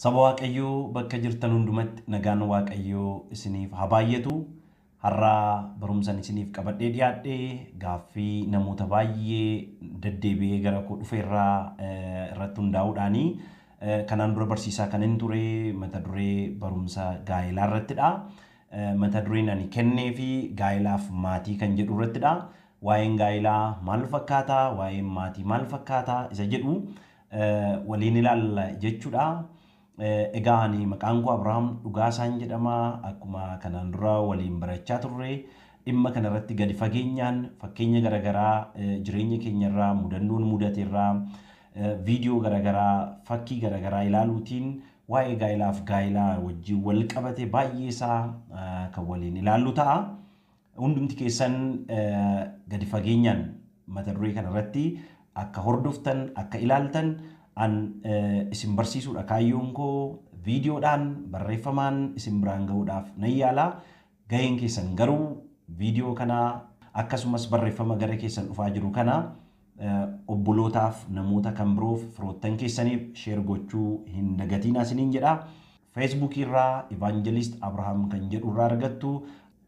Saba Waaqayyoo bakka jirtan hundumatti nagaan Waaqayyoo isiniif haa baay'atu. Har'aa barumsan isiniif qabadhee dhiyaadhe gaaffii namoota baay'ee deddeebi'ee gara koo dhufeerraa irratti hundaa'uudhaani kanaan dura barsiisaa kan hin ture mata duree barumsa gaa'elaa irrattidha. Mata dureen ani kennee fi gaa'elaaf maatii kan jedhu irrattidha. Waa'een gaa'elaa maal fakkaata? Waa'een maatii maal fakkaata? Isa jedhu waliin ilaalla jechuudha. Egaa ani maqaan koo Abrahaam Dhugaasaan jedhama. Akkuma kanaan dura waliin barachaa turre dhimma kanarratti gadi fageenyaan fakkeenya garaagaraa jireenya keenyarraa mudannoon mudateerraa viidiyoo garaagaraa fakkii garaagaraa ilaaluutiin waa'ee gaa'elaaf gaa'elaa wajjin wal qabate baay'ee isaa kan waliin ilaallu ta'a. Hundumti keessan gadi fageenyaan mata duree kanarratti akka hordoftan akka ilaaltan an isin barsiisuudha kaayyoon koo viidiyoodhaan barreeffamaan isin biraan gahuudhaaf nan yaala. Gaheen keessan garuu viidiyoo kana akkasumas barreeffama gara keessan dhufaa jiru kana obbolootaaf namoota kan biroof firoottan keessaniif share gochuu hin dagatinaa isiniin jedha. Feesbuukii irraa Evangelist Abrahaam kan jedhu irraa argattu.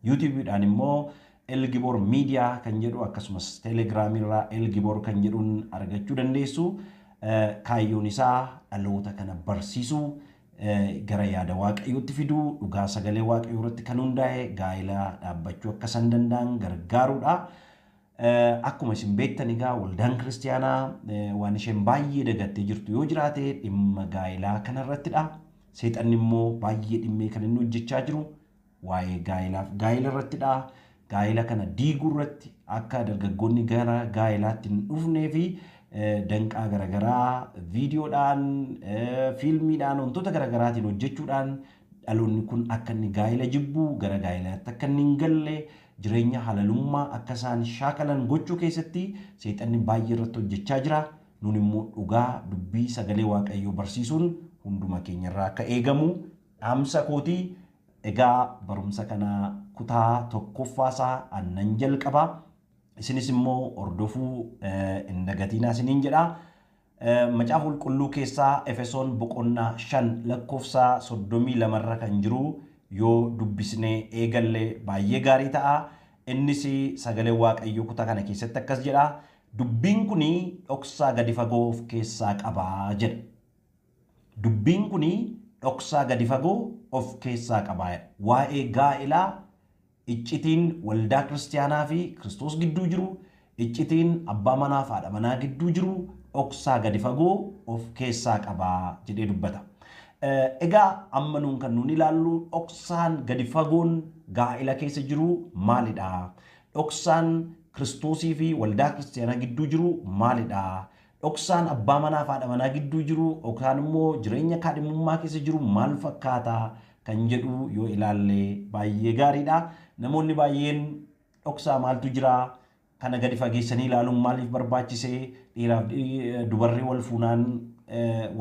Yuutuubiidhaan immoo Elgiboor Miidiyaa kan jedhu akkasumas Teelegiraamii irraa Elgiboor kan jedhuun argachuu dandeessu. Kaayyoon isaa dhaloota kana barsiisuu gara yaada Waaqayyootti fiduu dhugaa sagalee Waaqayyoo irratti kan hundaa'e gaa'ela dhaabbachuu akka isaan danda'an gargaaruudha. Akkuma isin beektan egaa waldaan kiristaanaa waan isheen baay'ee dagattee jirtu yoo jiraate dhimma gaa'elaa kanarrattidha. Seexanni immoo baay'ee dhimmee kan inni hojjechaa jiru waa'ee gaa'elaaf gaa'ela irrattidha. Gaa'ela kana diiguu irratti akka dargaggoonni gara gaa'elaatti hin dhufnee fi danqaa garaagaraa viidiyoodhaan, fiilmiidhaan, wantoota garaagaraatiin hojjechuudhaan dhaloonni kun akka inni gaa'ela jibbu, gara gaa'elaatti akka inni hin galle, jireenya halalummaa akka isaan shaakalan gochuu keessatti seexanni baay'ee irratti hojjechaa jira. Nun immoo dhugaa dubbii sagalee Waaqayyoo barsiisuun hunduma keenyarraa akka eegamu dhaamsa kootii. Egaa barumsa kana kutaa tokkoffaasaa annan jalqaba. Isinis immoo hordofuu hin dagatinaa isiniin jedha. Macaafa Qulqulluu keessaa Efesoon boqonnaa 5 lakkoofsa 32 irra kan jiru yoo dubbisnee eegalle baay'ee gaarii ta'a. Innis sagalee Waaqayyoo kutaa kana keessatti akkas jedha. Dubbiin kuni dhoksaa gadi fagoo of keessaa qabaa jedha. Dubbiin kuni dhoksaa gadi fagoo of keessaa qabaa jedha. Waa'ee gaa'elaa iccitiin waldaa kiristaanaa fi Kiristoos gidduu jiru, iccitiin abbaa manaa fi haadha manaa gidduu jiru dhoksaa gadi fagoo of keessaa qabaa jedhee dubbata. Egaa amma nuun kan nuun ilaallu dhoksaan gadi fagoon gaa'ela keessa jiru maalidha? Dhoksaan Kiristoosii fi waldaa kiristaanaa gidduu jiru maalidha? Dhoksaan abbaa manaa fi haadha manaa gidduu jiru yookaan immoo jireenya kaadhimummaa keessa jiru maal fakkaata kan jedhu yoo ilaalle baay'ee gaariidha. Namoonni baay'een dhoksaa maaltu jira? Kana gadi fageessanii ilaaluun maaliif barbaachise? Dhiiraaf dubarri wal fuunaan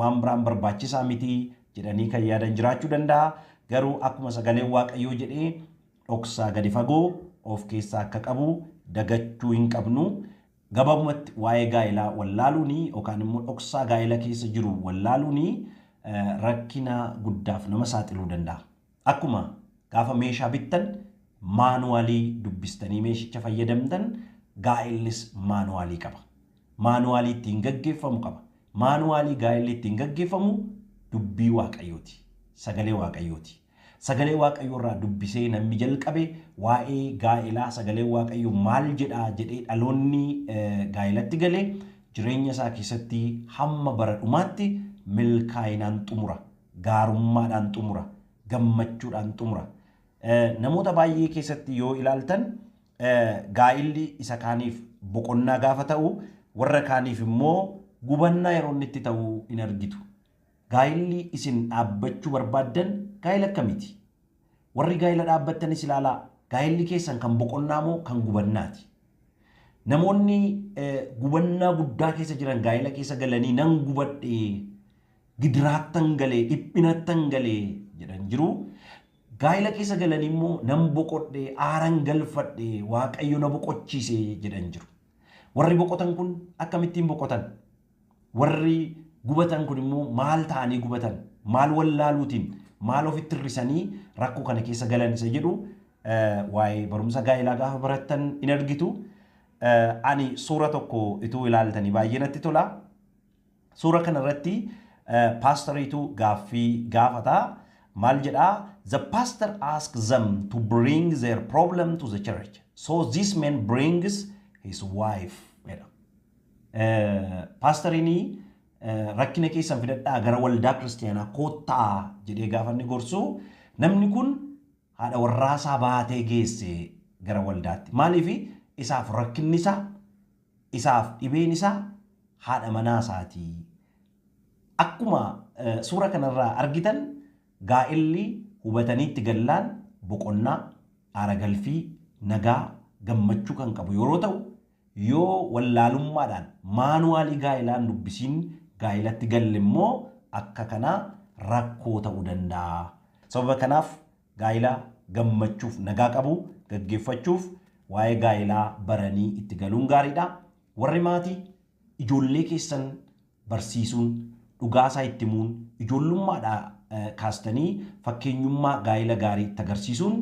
waan biraan barbaachisaa miti jedhanii kan yaadan jiraachuu danda'a. Garuu akkuma sagaleen Waaqayyoo jedhee dhoksaa gadi fagoo of keessaa akka qabu dagachuu hin qabnu. Gabaabumatti waa'ee gaa'elaa wallaaluuni yookaan immoo dhoksaa gaa'ela keessa jiru wallaaluuni rakkina guddaaf nama saaxiluu danda'a. Akkuma gaafa meeshaa bittan maanuwaalii dubbistanii meeshicha fayyadamtan gaa'ellis maanuwaalii qaba. Maanuwaalii ittiin gaggeeffamu qaba. Maanuwaalii gaa'elli ittiin gaggeeffamu dubbii Waaqayyooti. Sagalee Waaqayyooti. Sagalee Waaqayyoo irraa dubbisee namni jalqabe waa'ee gaa'elaa sagalee Waaqayyoo maal jedhaa jedhee dhaloonni gaa'elatti galee jireenya isaa keessatti hamma bara dhumaatti milkaa'inaan xumura, gaarummaadhaan xumura, gammachuudhaan xumura. Namoota baay'ee keessatti yoo ilaaltan gaa'elli isa kaaniif boqonnaa gaafa ta'u warra kaaniif immoo gubannaa yeroo inni itti ta'u hin argitu. Gaa'elli isin dhaabbachuu barbaaddan gaa'ela akkamiiti? Warri gaa'ela dhaabbattanis ilaalaa gaa'elli keessan kan boqonnaa moo kan gubannaati? Namoonni gubannaa guddaa keessa jiran gaa'ela keessa galanii nan gubadhee gidiraattan galee dhiphinattan galee jedhan jiru. Gaa'ela keessa galanii immoo nan boqodhee aaran galfadhee Waaqayyo na boqochiise jedhan jiru. Warri boqotan kun akkamittiin boqotan? Warri gubatan kun immoo maal ta'anii gubatan, maal wallaaluutiin, maal ofitti hir'isanii rakkoo kana keessa galan isa jedhu waa'ee barumsa gaa'elaa gaafa barattan in argitu. Ani suura tokko ituu ilaaltanii baay'ee natti tola. Suura kanarratti paastoriitu gaaffii gaafata. Maal jedhaa? The pastor asks them to bring their problem to the church. So this man brings his wife jedha. Paastoriin rakkina keessan fidadhaa gara waldaa kiristaanaa koottaa jedhee gaafa inni gorsu, namni kun haadha warraasaa baatee geesse gara waldaatti. Maaliif? Isaaf rakkinni isaa, isaaf dhibeen isaa haadha manaa isaatii. Akkuma suura kanarraa argitan, gaa'elli hubatanii itti gallaan boqonnaa, aara galfii, nagaa, gammachuu kan qabu yeroo ta'u, yoo wallaalummaadhaan maanuwaalii gaa'ilaan dubbisiin gaa'elatti galle immoo akka kanaa rakkoo ta'uu danda'a. Sababa kanaaf gaa'ela gammachuuf nagaa qabu gaggeeffachuuf waa'ee gaa'elaa baranii itti galuun gaariidha. Warri maatii ijoollee keessan barsiisuun, dhugaasaa itti himuun, ijoollummaadhaa kaastanii fakkeenyummaa gaa'ela gaarii itti agarsiisuun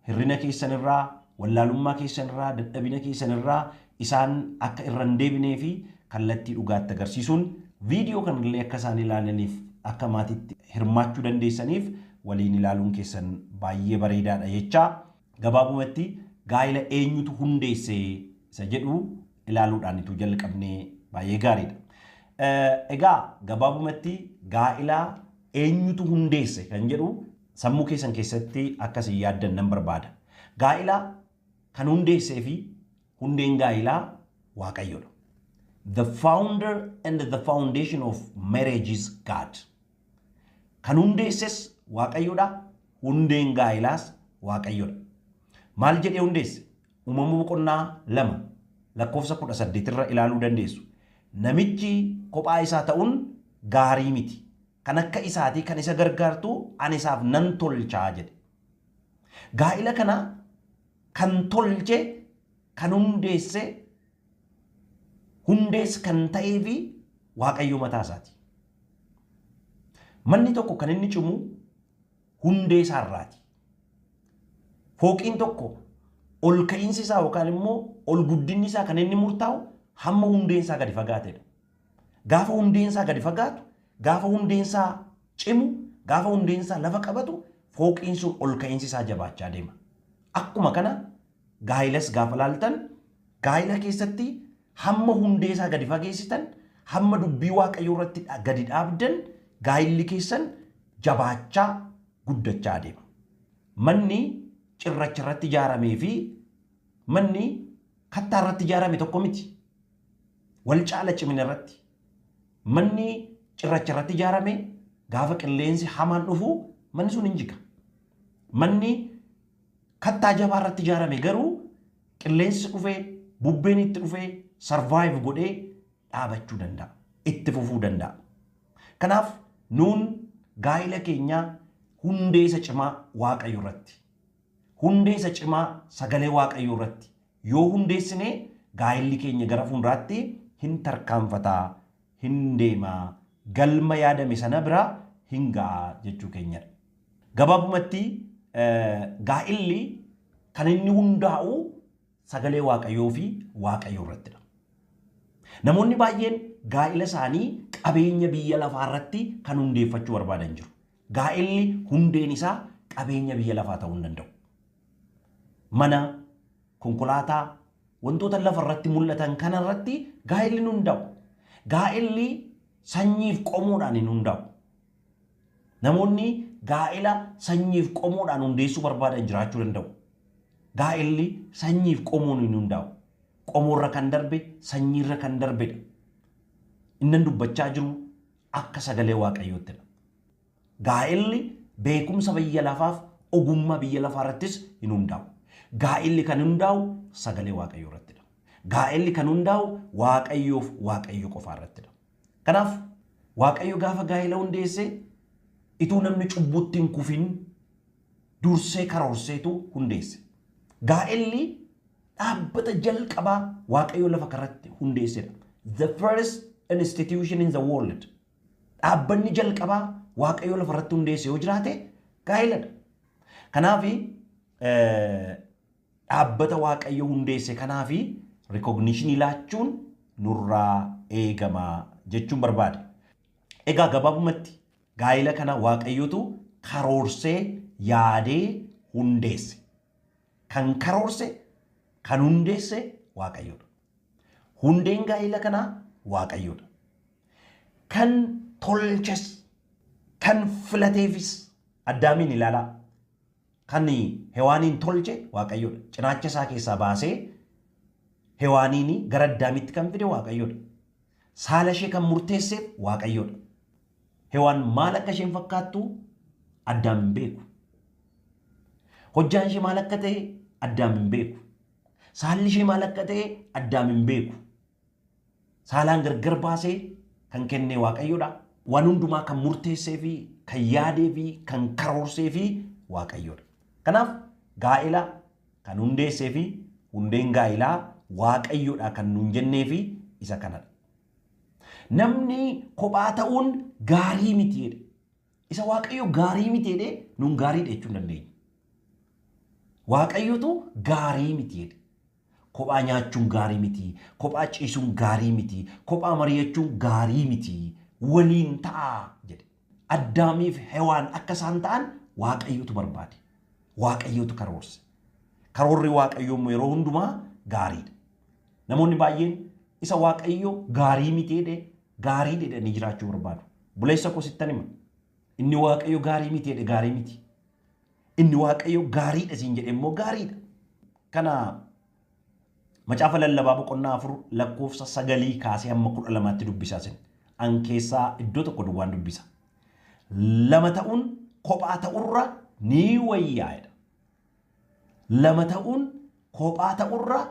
hirrina keessanirraa, wallaalummaa keessanirraa, dadhabina keessanirraa isaan akka irra hin deebinee fi kallattii dhugaatti agarsiisuun, viidiyoo kanallee akka isaan ilaalaniif, akka maatiitti hirmaachuu dandeessaniif waliin ilaaluun keessan baay'ee bareedaadha jechaa, gabaabumatti gaa'ela eenyutu hundeesse isa jedhu ilaaluudhaan ituu jalqabnee baay'ee gaariidha. Egaa gabaabumatti gaa'ela eenyutu hundeesse kan jedhu sammuu keessan keessatti akkasii yaaddan nan barbaada. Gaa'ela kan hundeessee fi hundeen gaa'elaa Waaqayyoodha. The founder and the foundation of marriage is God. Kan hundeesses Waaqayyoodha. Hundeen gaa'elaas Waaqayyoodha. Maal jedhee hundeesse? Uumama boqonnaa 2 lakkoofsa 18 irra ilaaluu dandeessu. Namichi kophaa isaa ta'uun gaarii miti. Kan akka isaatii kan isa gargaartu ani isaaf nan tolchaa jedhe. Gaa'ila kana kan tolche, kan hundeesse, hundees kan ta'ee fi Waaqayyo mataa isaati. Manni tokko kan inni cimu hundee isaarraati. Fooqiin tokko ol ka'iinsi isaa yookaan immoo ol guddinni isaa kan inni murtaa'u hamma hundeen isaa gadi fagaatedha. Gaafa hundeen isaa gadi fagaatu, gaafa hundeen isaa cimu, gaafa hundeen isaa lafa qabatu, fooqiin sun ol ka'iinsi isaa jabaachaa deema. Akkuma kana gaa'ilas gaafa laaltan, gaa'ila keessatti hamma hundee isaa gadi fageessitan, hamma dubbii Waaqayyoo irratti gadi dhaabdan, gaa'illi keessan jabaachaa guddachaa deema. Manni cirracha irratti ijaaramee fi manni kattaa irratti ijaarame tokko miti. Wal caala cimina irratti. Manni cirracha irratti ijaarame gaafa qilleensi hamaan dhufu manni sun hin jiga. Manni kattaa jabaa irratti ijaarame garuu qilleensi dhufee, bubbeen itti dhufee, survive godhee dhaabachuu danda'a. Itti fufuu danda'a. Kanaaf nuun gaa'ila keenyaa hundee isa cimaa Waaqayyo irratti, hundee isa cimaa sagalee Waaqayyo irratti yoo hundeessine, gaa'illi keenya gara fuulduraatti hin tarkaanfataa, hin deemaa, galma yaadame sana bira hin ga'a jechuu keenyadha. Gabaabumatti gaa'illi kan inni hundaa'u sagalee Waaqayyoo fi Waaqayyo irrattidha. Namoonni baay'een gaa'ila isaanii qabeenya biyya lafaa irratti kan hundeeffachuu barbaadan jiru. Gaa'illi hundeen isaa qabeenya biyya lafaa ta'uu hin danda'u. Mana, konkolaataa, wantoota lafa irratti mul'atan kana irratti gaa'illi hin hundaa'u. Gaa'illi sanyiif qomoodhaan hin hundaa'u. Namoonni gaa'ila sanyiif qomoodhaan hundeessuu barbaadan jiraachuu danda'u. Gaa'illi sanyiif qomoon hin hundaa'u. Qomoorra kan darbe, sanyiirra kan darbedha. Inni dubbachaa jiru akka sagalee Waaqayyoottidha. Gaa'illi beekumsa biyya lafaaf ogummaa biyya lafaa irrattis hin hundaa'u. Gaa'illi kan hundaa'u sagalee Waaqayyoo irrattidha. Gaa'illi kan hundaa'u Waaqayyoof Waaqayyo qofaa irrattidha. Kanaaf Waaqayyo gaafa gaa'ila hundeesse ituu namni cubbutti hin kufin dursee karoorseetu hundeesse. Gaa'illi dhaabbata jalqabaa Waaqayyo lafa kanarratti hundeessedha. The first institution in the world. Dhaabbanni jalqabaa Waaqayyo lafarratti hundeesse yoo jiraate gaa'iladha. Kanaaf dhaabbata Waaqayyo hundeesse kanaaf rikognishinii laachuun nurraa eegama jechuun barbaade. Egaa gabaabumatti gaa'ila kana Waaqayyotu karoorsee yaadee hundeesse. Kan karoorse kan hundeesse Waaqayyodha. Hundeen gaa'ila kanaa Waaqayyodha. Kan tolches kan filateefis Addaamiin ilaalaa. Kan Hewaaniin tolche Waaqayyodha. Cinaacha isaa keessaa baasee Hewaaniin gara Addaamitti kan fide Waaqayyodha. Saala ishee kan murteesseef Waaqayyodha. Hewaan maal akka isheen fakkaattu Addaam hin beeku. Hojjaan ishee maal akka ta'e Addaam hin beeku. Saalli ishee maal akka ta'e Addaam hin beeku. Saalaan gargar baasee kan kenne Waaqayyodha. Waan hundumaa kan murteessee fi kan yaadee fi kan karoorsee fi Waaqayyodha. Kanaaf gaa'ela kan hundeessee fi hundeen gaa'elaa Waaqayyodha kan nuun jennee fi isa kanadha. Namni kophaa ta'uun gaarii miti jedhe. Isa Waaqayyo gaarii miti jedhee nuun gaariidha jechuu hin dandeenyu. Waaqayyotu gaarii miti jedhe. Kophaa nyaachuun gaarii miti, kophaa ciisuun gaarii miti, kophaa mari'achuun gaarii miti, waliin ta'aa jedhe. Addaamiif Hewaan akka isaan ta'an Waaqayyotu barbaade. Waaqayyotu karoorse. Karoorri Waaqayyoo immoo yeroo hundumaa gaariidha. Namoonni baay'een isa Waaqayyo gaarii miti jedhee gaarii jedhanii jiraachuu barbaadu. Buleessa koo sittan hima. Inni Waaqayyo gaarii miti jedhe gaarii miti. Inni Waaqayyo gaariidha siin jedhe immoo gaariidha. Kana Macaafa Lallabaa boqonnaa 4 lakkoofsa 9 kaasee hamma 12tti dubbisaa sin. An keessaa iddoo tokko duwwaan dubbisa. Lama ta'uun kophaa ta'urra ni wayyaa jedha. Lama ta'uun kophaa ta'urra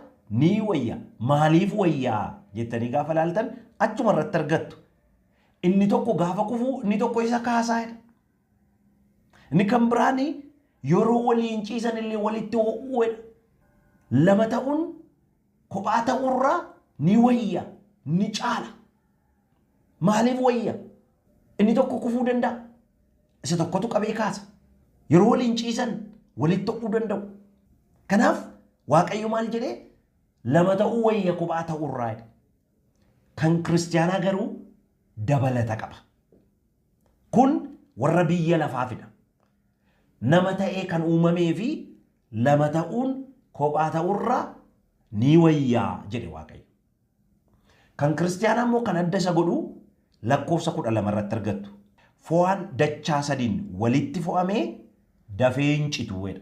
ni wayya. Maaliif wayyaa jettanii gaafa ilaaltan achuma irratti argattu. Inni tokko gaafa kufu inni tokko isa kaasaa jedha. Inni kan biraan yeroo waliin ciisan illee walitti ho'uu jedha. Lama ta'uun kophaa ta'urra ni wayya, ni caala. Maaliif wayya? Inni tokko kufuu danda'a. Isa tokkotu qabee kaasa. Yeroo waliin ciisan walitti ho'uu danda'u. Kanaaf Waaqayyo maal jedhee? Lama ta'uu wayya kophaa ta'urraa jedhe. Kan kiristiyaanaa garuu dabalata qaba. Kun warra biyya lafaafidha. Nama ta'ee kan uumamee fi lama ta'uun kophaa ta'urraa ni wayyaa jedhe Waaqayyo. Kan kiristiyaanaa immoo kan adda isa godhu lakkoofsa 12 irratti argattu. Fo'aan dachaa sadiin walitti fo'amee dafee hin citu jedha.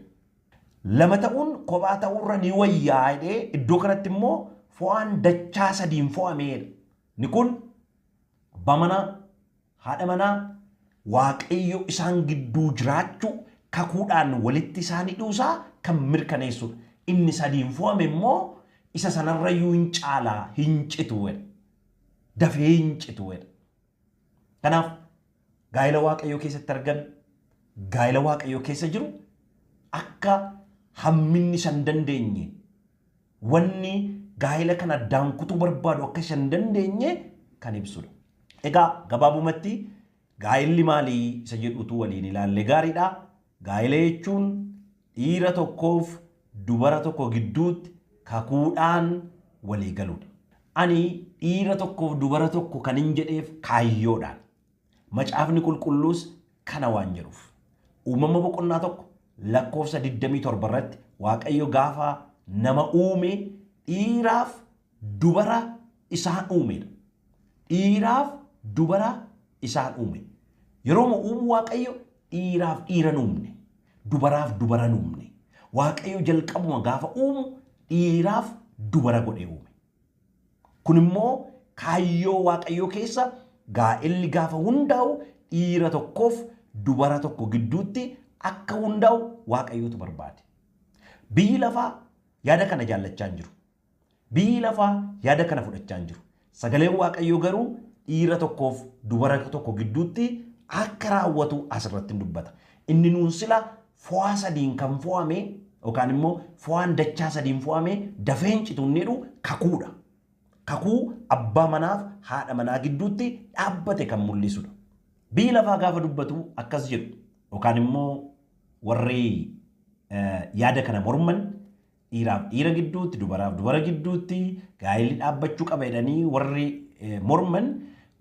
Lama ta'uun kophaa ta'urra ni wayyaa jedhee iddoo kanatti immoo fo'aan dachaa sadiin fo'amee jedha. Inni kun abbaa manaa, haadha manaa, Waaqayyo isaan gidduu jiraachuu kakuudhaan walitti isaan hidhuusaa kan mirkaneessudha. Inni sadiin fo'ame immoo isa sanarrayyuu hin caalaa, hin citu jedha. Dafee hin citu jedha. Kanaaf gaa'ela Waaqayyoo keessatti argame, gaa'ela Waaqayyoo keessa jiru akka hamminni isa hin dandeenye, wanni gaa'ela kana addaan kutuu barbaadu akka isa hin dandeenye kan ibsudha. Egaa gabaabumatti gaa'elli maalii isa jedhutu waliin ilaalle gaariidha. Gaa'ela jechuun dhiira tokkoof dubara tokko gidduutti kakuudhaan walii galuudha. Ani dhiira tokkoof dubara tokko kan hin jedheef kaayyoodhaan. Macaafni qulqulluus kana waan jedhuuf. Uumama boqonnaa 1 lakkoofsa 27 irratti Waaqayyo gaafa nama uume dhiiraaf dubara isaan uumedha. Dhiiraaf dubara isaan uume. Yeroo uumu Waaqayyo dhiiraaf dhiira hin uumne, dubaraaf dubara hin uumne. Waaqayyo jalqabuma gaafa uumu dhiiraaf dubara godhee uume. Kun immoo kaayyoo Waaqayyoo keessa gaa'elli gaafa hundaa'u dhiira tokkoof dubara tokko gidduutti akka hundaa'u Waaqayyootu barbaade. Biyyi lafaa yaada kana jaallachaa hin jiru. Biyyi lafaa yaada kana fudhachaa hin jiru. Sagaleen Waaqayyoo garuu dhiira tokkoof dubara tokko gidduutti akka raawwatu asirratti hin dubbata. Inni nuun sila fo'aa sadiin kan fo'ame yookaan immoo fo'aan dachaa sadiin fo'ame dafee hin citu inni jedhu kakuudha. Kakuu abbaa manaaf haadha manaa gidduutti dhaabbate kan mul'isudha. Biyyi lafaa gaafa dubbatu akkas jedhu yookaan immoo warri yaada kana morman dhiiraaf dhiira gidduutti, dubaraaf dubara gidduutti gaa'elli dhaabbachuu qaba jedhanii warri morman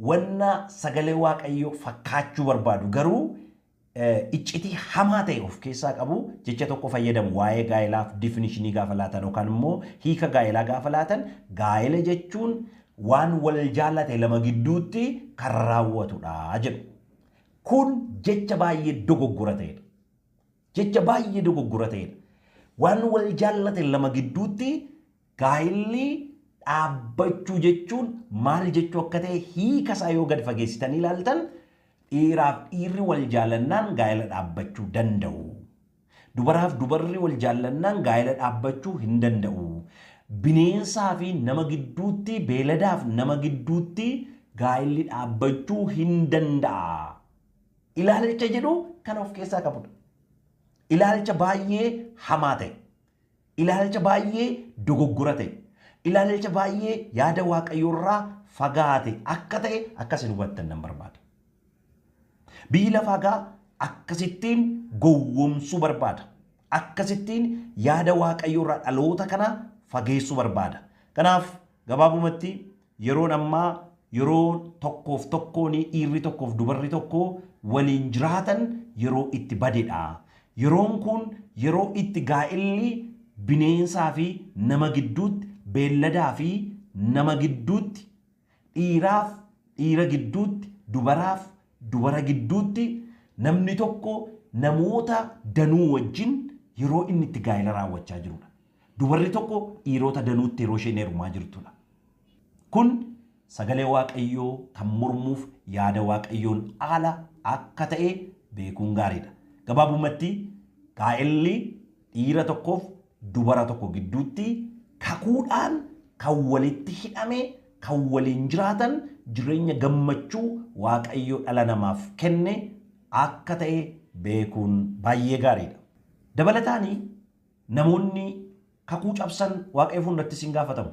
wanna sagalee Waaqayyoo fakkaachuu barbaadu garuu iccitii hamaa ta'e of keessaa qabu jecha tokko fayyadamu waa'ee gaa'elaaf difinishinii gaafa laatan yookaan immoo hiika gaa'elaa gaafa laatan gaa'ela jechuun waan wal jaallate lama gidduutti kan raawwatudha jedhu. Kun jecha baay'ee dogoggora ta'edha. Jecha baay'ee dogoggora ta'edha. Waan wal jaallate lama gidduutti gaa'elli dhaabbachuu jechuun maal jechuu akka ta'e hiika isaa yoo gad fageessitanii ilaaltan dhiiraaf dhiirri wal jaallannaan gaa'ela dhaabbachuu danda'u. Dubaraaf dubarri wal jaallannaan gaa'ela dhaabbachuu hin danda'u. Bineensaa fi nama gidduutti, beeladaaf nama gidduutti gaa'elli dhaabbachuu hin danda'a. Ilaalcha jedhu kan of keessaa qabudha. Ilaalcha baay'ee hamaa ta'e, ilaalcha baay'ee dogoggora ta'e, ilaalcha baay'ee yaada Waaqayyoorraa fagaate akka ta'e akkasin hubattan nan barbaada. Biyyi lafaa gaa akkasittiin gowwoomsuu barbaada. Akkasittiin yaada Waaqayyoorraa dhaloota kana fageessuu barbaada. Kanaaf gabaabumatti yeroon ammaa yeroo tokkoof tokkoon dhiirri tokkoof dubarri tokko waliin jiraatan yeroo itti badedha. Yeroon kun yeroo itti gaa'elli bineensaa fi nama gidduutti, beelladaa fi nama gidduutti, dhiiraaf dhiira gidduutti, dubaraaf dubara gidduutti namni tokko namoota danuu wajjin yeroo inni itti gaa'ela raawwachaa jirudha. Dubarri tokko dhiirota danuutti yeroo isheen heerumaa jirtudha. Kun sagalee Waaqayyoo kan mormuuf yaada Waaqayyoon ala akka ta'e beekuun gaariidha. Gabaabumatti gaa'elli dhiira tokkoof dubara tokko gidduutti kakuudhaan kan walitti hidhame, kan waliin jiraatan jireenya gammachuu Waaqayyo dhala namaaf kenne akka ta'e beekuun baay'ee gaariidha. Dabalataanii namoonni kakuu cabsan Waaqayyo fuulduratti hin gaafatamu.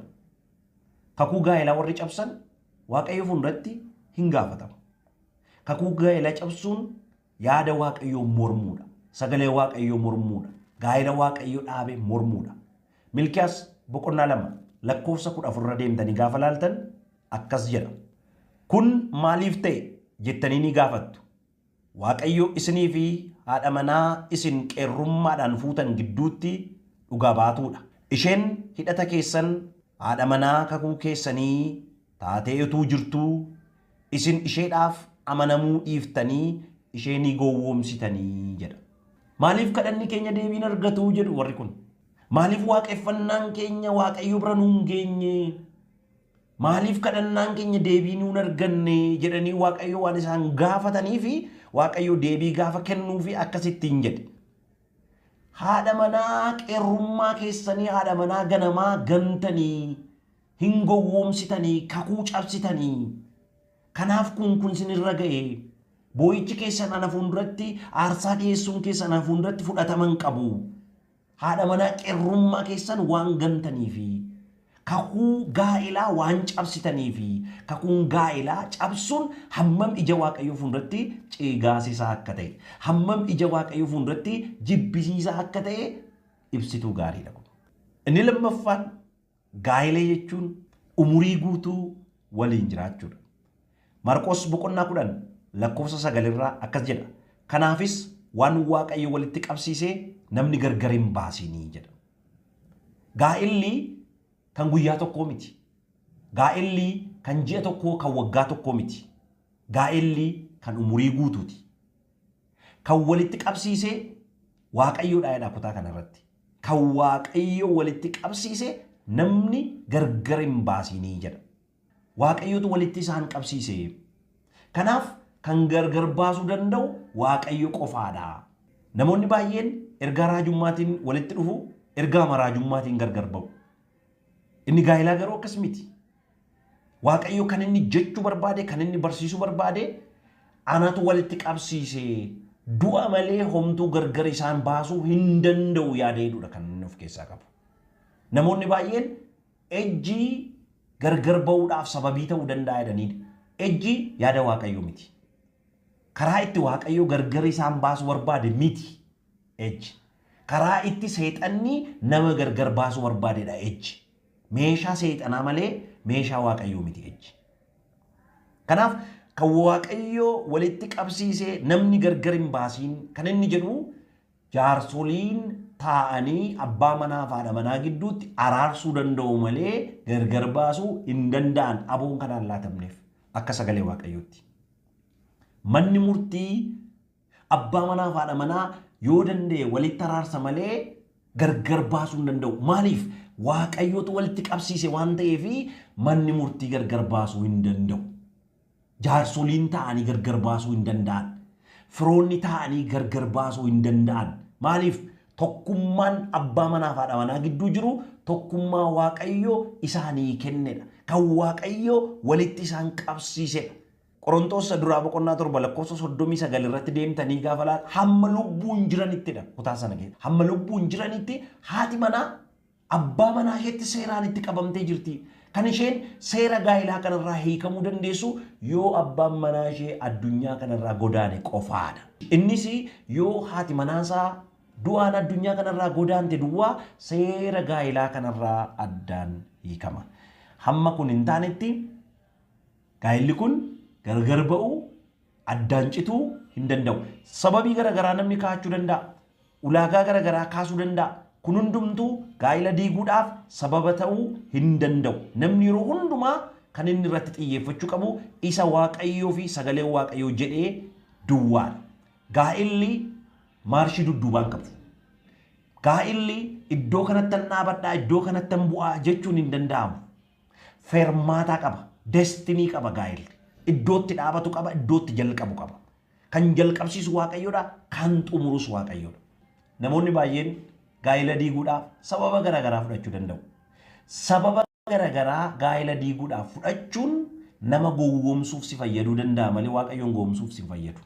Kakuu gaa'elaa warri cabsan Waaqayyo fuulduratti hin gaafatamu. Kakuu gaa'elaa cabsuun yaada Waaqayyoo mormuudha. Sagalee Waaqayyoo mormuudha. Gaa'ela Waaqayyoo dhaabe mormuudha. Milkiyaas boqonnaa 2 lakkoofsa 14 irra deemtanii gaafa laaltan akkas jedha. Kun maaliif ta'e jettanii ni gaafattu. Waaqayyo isinii fi haadha manaa isin qeerrummaadhaan fuutan gidduutti dhugaa baatuudha. Isheen hidhata keessan haadha manaa kakuu keessanii taatee utuu jirtuu isin isheedhaaf amanamuu dhiiftanii ishee ni gowwoomsitanii jedha. Maaliif kadhanni keenya deebiin argatu jedhu warri kun? Maaliif waaqeffannaan keenya Waaqayyo bira nuun geenye? Maaliif kadhannaan keenya deebii nuun arganne jedhanii Waaqayyo waan isaan gaafatanii fi Waaqayyo deebii gaafa kennuu fi akkasittiin jedhe. Haadha manaa qeerrummaa keessanii haadha manaa ganamaa gantanii hin gowwoomsitanii kakuu cabsitanii kanaaf kun isinirra ga'e. Boo'ichi keessan ana fuulduratti aarsaa dhiyeessuun keessan ana fuulduratti fudhataman qabu. Haadha manaa qeerrummaa keessan waan gantanii fi kakuu gaa'elaa waan cabsitanii fi kakuun gaa'elaa cabsuun hammam ija Waaqayyoo fuulduratti cigaasisaa akka ta'e, hammam ija Waaqayyoo fuulduratti jibbisiisaa akka ta'e ibsituu gaariidha kun. Inni lammaffaan gaa'ela jechuun umurii guutuu waliin jiraachuudha. Maarqos boqonnaa 10 lakkoofsa 9 irraa akkas jedha. Kanaafis waan Waaqayyo walitti qabsiisee namni gargar hin baasinii jedha. Gaa'elli kan guyyaa tokkoo miti. Gaa'elli kan ji'a tokkoo kan waggaa tokkoo miti. Gaa'elli kan umurii guutuuti. Kan walitti qabsiisee Waaqayyoodha jedha kutaa kanarratti. Kan Waaqayyo walitti qabsiise namni gargar hin baasinii jedha. Waaqayyotu walitti isaan qabsiise. Kanaaf kan gargar baasuu danda'u Waaqayyo qofaadha. Namoonni baay'een ergaa raajummaatiin walitti dhufu, ergaa raajummaatiin gargar ba'u. Inni gaa'elaa garuu akkas miti. Waaqayyo kan inni jechuu barbaade, kan inni barsiisuu barbaade, anatu walitti qabsiise. Du'a malee homtuu gargar isaan baasuu hin danda'u yaada jedhudha kan inni of keessaa qabu. Namoonni baay'een ejjii gargar ba'uudhaaf sababii ta'uu danda'a jedhaniidha. Ejji yaada Waaqayyoo miti. Karaa itti Waaqayyo gargar isaan baasuu barbaade miti ejji. Karaa itti seexanni nama gargar baasuu barbaadedha ejji. Meeshaa seexanaa malee meeshaa Waaqayyoo miti ejji. Kanaaf kan Waaqayyo walitti qabsiisee namni gargar hin baasiin kan inni jedhu jaarsoliin taa'anii abbaa manaa fi haadha manaa gidduutti araarsuu danda'u malee gargar baasuu hin danda'an aboon kanaan laatamneef akka sagalee Waaqayyootti. Manni murtii abbaa manaa fi haadha manaa yoo danda'e walitti araarsa malee gargar baasuu hin danda'u. Maaliif? Waaqayyootu walitti qabsiise waan ta'eef manni murtii gargar baasuu hin danda'u. Jaarsoliin taa'anii gargar baasuu hin danda'an. Firoonni taa'anii gargar baasuu hin danda'an. Maaliif? Tokkummaan abbaa manaa fi haadha manaa gidduu jiru tokkummaa Waaqayyo isaanii kennedha. Kan Waaqayyo walitti isaan qabsiisedha. Qorontoos duraa boqonnaa 7 lakkoofsa 39 irratti deemtanii gaafa laata hamma lubbuun jiranittidha kutaa sana keessa. Hamma lubbuun jiranitti haati manaa abbaa manaa isheetti seeraan itti qabamtee jirti. Kan isheen seera gaa'ilaa kanarraa hiikamuu dandeessu yoo abbaan manaa ishee addunyaa kanarraa godaane qofaadha. Innis yoo haati manaasaa du'aan addunyaa kanarraa godaante duwwaa seera gaa'ilaa kanarraa addaan hiikama. Hamma kun hin taanetti gaa'illi kun gargar ba'uu addaan cituu hin danda'u. Sababii garaagaraa namni kaa'achuu danda'a. Ulaagaa garaagaraa kaasuu danda'a. Kun hundumtuu gaa'ila diiguudhaaf sababa ta'uu hin danda'u. Namni yeroo hundumaa kan inni irratti xiyyeeffachuu qabu isa Waaqayyoo fi sagalee Waaqayyoo jedhee duwwaadha. Gaa'illi maarshii dudduubaan qabu. Gaa'illi iddoo kanattan dhaabadhaa, iddoo kanattan bu'aa jechuun hin danda'amu. Fermaataa qaba, destinii qaba gaa'illi. Iddootti dhaabatu qaba, iddootti jalqabu qaba. Kan jalqabsiisu Waaqayyoodha, kan xumurus Waaqayyoodha. Namoonni baay'een gaa'ila diiguudhaaf sababa garaagaraa fudhachuu danda'u. Sababa garaagaraa gaa'ila diiguudhaaf fudhachuun nama gowwoomsuuf si fayyaduu danda'a malee Waaqayyoon gowwoomsuuf si fayyadu.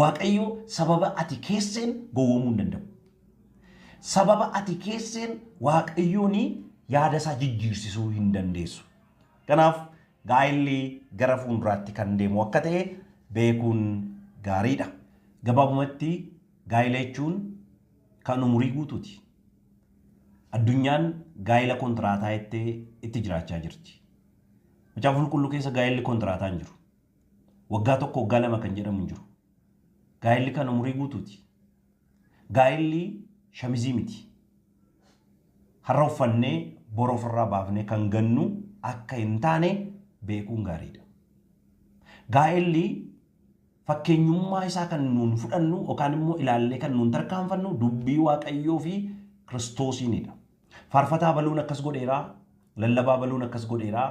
Waaqayyo sababa ati keesseen gowwoomuu hin danda'u. Sababa ati keesseen Waaqayyoon yaada isaa jijjiirsisuu hin dandeessu. Kanaaf gaa'illi gara fuulduraatti kan deemu akka ta'e beekuun gaariidha. Gabaabumatti gaa'ila jechuun kan umurii guutuuti. Addunyaan gaa'ila kontiraataa jettee itti jiraachaa jirti. Macaafa Qulqulluu keessa gaa'illi kontiraataa hin jiru. Waggaa tokko waggaa lama kan jedhamu hin jiru. Gaa'illi kan umurii guutuuti. Gaa'illi shamizii miti. Har'a uffannee bor ofirraa baafnee kan gannu akka hin taane beekuun gaariidha. Gaa'illi fakkeenyummaa isaa kan nuun fudhannu yookaan immoo ilaallee kan nuun tarkaanfannu dubbii Waaqayyoo fi Kiristoosiinidha. Faarfataa baluun akkas godheeraa, lallabaa baluun akkas godheeraa,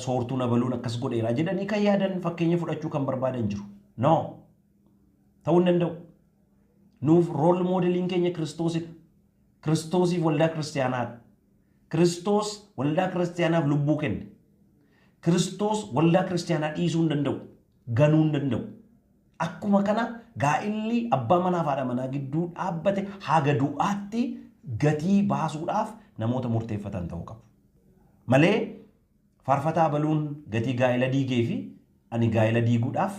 soortuun baluun akkas godheeraa jedhanii kan yaadan fakkeenya fudhachuu kan barbaadan jiru. No. Ta'uu hin danda'u. Nuuf rool moodeliin keenya Kiristoosidha. Kiristoosiif waldaa kiristaanaadha. Kiristoos waldaa kiristaanaaf lubbuu kenne. Kiristoos waldaa kiristaanaa dhiisuu hin danda'u. Ganuu hin danda'u. Akkuma kana gaa'illi abbaa manaa fi haadha manaa gidduu dhaabbate haga du'aatti gatii baasuudhaaf namoota murteeffatan ta'uu qabu. Malee faarfataa baluun gatii gaa'ila diigee fi ani gaa'ila diiguudhaaf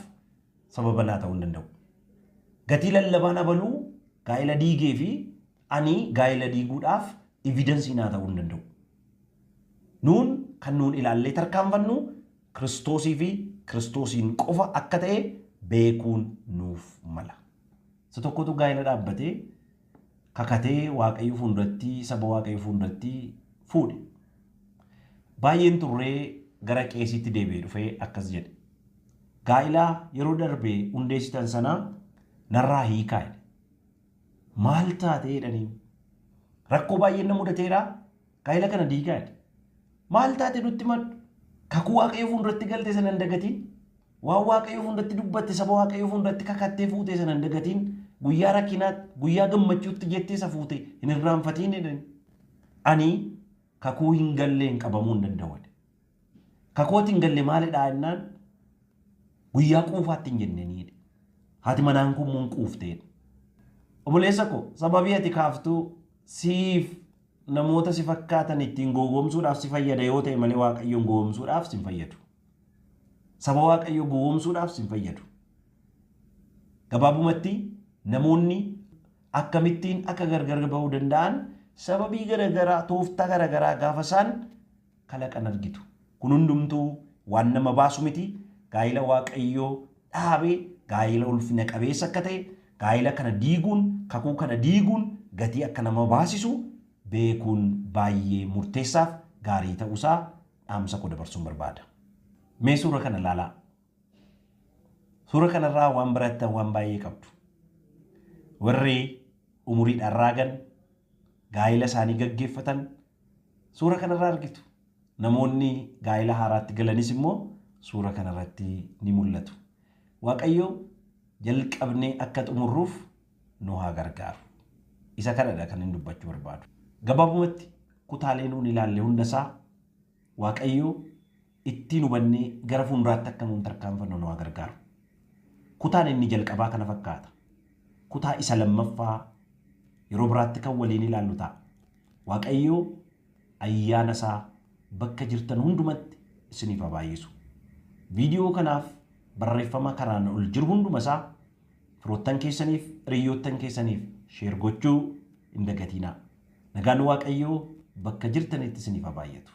sababa naa ta'uu hin danda'u. Gatii lallabaan abaluu gaa'ila diigee fi ani gaa'ila diiguudhaaf evidensii naa ta'uu hin danda'u. Nuun kan nuun ilaallee tarkaanfannu Kiristoosii fi Kiristoosiin qofa akka ta'e beekuun nuuf mala. Isa tokkotu gaa'ila dhaabbatee kakatee Waaqayyo fuulduratti saba Waaqayyo fuulduratti fuudhe. Baay'een turree gara qeesiitti deebi'ee dhufee akkas jedhe. Gaa'ila yeroo darbe hundeessitan sana narraa hiikaa jedhe. Maal taate jedhanii. Rakkoo baay'een na mudateera gaa'ila kana diigaa jedhe. Maal taate nutti maddu? Kakuu Waaqayyo fuulduratti galte sana hin dagatiin. Waan Waaqayyo fuulduratti dubbatte saba Waaqayyo fuulduratti kakattee fuute sana hin dagatiin. Guyyaa rakkinaatti, guyyaa gammachuutti jettee isa fuute hin irraanfatiin jedhani. Ani kakuu hin galleen qabamuu hin danda'u. Kakuu hin galle maalidhaa jennaan guyyaa quufaatti hin jenneenii jedhe. Haati manaan kun immoo hin quuftee. Obboleessa koo sababii ati kaaftuu siif namoota si fakkaatan ittiin gowwoomsuudhaaf si fayyada yoo ta'e malee Waaqayyoon gowwoomsuudhaaf si hin fayyadu. Saba Waaqayyoo gowwoomsuudhaaf sin fayyadu. Gabaabumatti namoonni akkamittiin akka gargar ba'uu danda'an sababii garaagaraa, tooftaa garaagaraa gaafa isaan kalaqan argitu. Kun hundumtuu waan nama baasu miti. Gaa'ila Waaqayyoo dhaabee gaa'ila ulfina qabeessa akka ta'e, gaa'ila kana diiguun, kakuu kana diiguun gatii akka nama baasisu beekuun baay'ee murteessaaf gaarii ta'uusaa dhaamsa koo dabarsuun barbaada. Mee suura kana ilaalaa. Suura kanarraa waan barattan waan baay'ee qabdu. Warri umuriidhaan raagan, gaa'ila isaanii gaggeeffatan suura kanarraa argitu. Namoonni gaa'ila haaraatti galanis immoo suura kanarratti ni mul'atu. Waaqayyo jalqabnee akka xumurruuf nu haa gargaaru. Isa kanadha kan inni dubbachuu barbaadu. Gabaabumatti kutaalee nuun ilaalle hundasaa Waaqayyo ittiin hubannee gara fuulduraatti akka nuun tarkaanfannu nu haa gargaaru. Kutaan inni jalqabaa kana fakkaata. Kutaa isa lammaffaa yeroo biraatti kan waliin ilaallu ta'a. Waaqayyo ayyaana isaa bakka jirtan hundumatti isiniif haa baay'isu. Viidiyoo kanaaf barreeffama kanaan ol jiru hunduma isaa firoottan keessaniif, hiriyoottan keessaniif share gochuu hin dagatinaa. Nagaan Waaqayyoo bakka jirtanitti isiniif haa baay'atu.